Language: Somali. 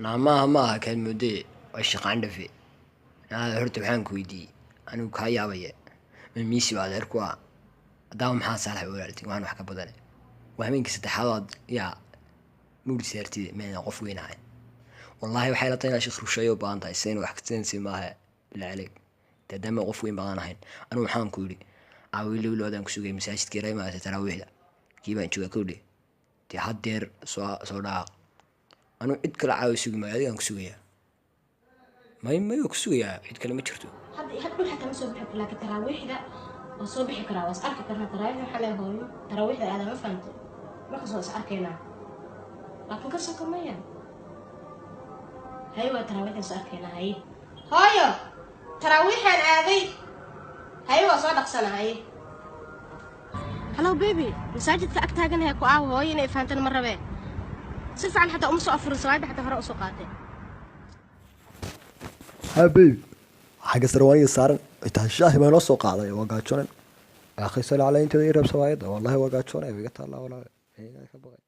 Naamaha maaha kaad moodee, waa shaqaan dhafe. Naa horta waxaan ku weydiiyey, anigu kaa yaabaya, ma miisi baa adeer ku ah? Haddaaba maxaa saalax walaaltin, waxaan wax ka badane. Waa habeenkii saddexaad aad yaa muuri saartide, meena qof weyn ahay. Wallaahi waxay la tahay inaad sheekh rusheeyo u baahan tahay, sidayna wax kasanaysa maaha, bilaa caleyk. Maadaama qof weyn badan ahayn, anigu waxaan ku yidhi caawiilo wiloodaan ku sugay masaajidka yaray maaragtay, taraawiixda kii baan joogaa kowdhe. Dee haddeer soo dhaaq, anigu cid kale caawi sugi maayo, adigaan ku sugayaa. May may, waa ku sugayaa, cid kale ma jirto. Hadda hadhow xataa ma soo bixi karo, laakiin taraawiixda waa soo bixi karaa, waa is arki karnaa. Taraawiixda waxaa leeyahay hooyo, taraawiixda aadaa, ma fahamtay? Markaas waa is arkaynaa, laakiin ka soko maya. Haye, waa taraawiixda is arkaynaa. Haye hooyo, taraawiixaan aaday. Haye, waa soo dhaqsana. Haye. Hello baby, masaajidka ag taaganahay, ku aawo. Hooyo inay fahantan ma rabee, si fiican xataa uma soo afurin, salaada xataa hore usoo qaatay. Ha baby, xagga sare waaniga saaran xitaa shaahi baa inoo soo qaaday, waa gaajoonay. Akhi, sali calaa, inteeda ii reeb sawaayadda. Wallahi waa gaajoonay, way iga taallaa walaal, ka baqay.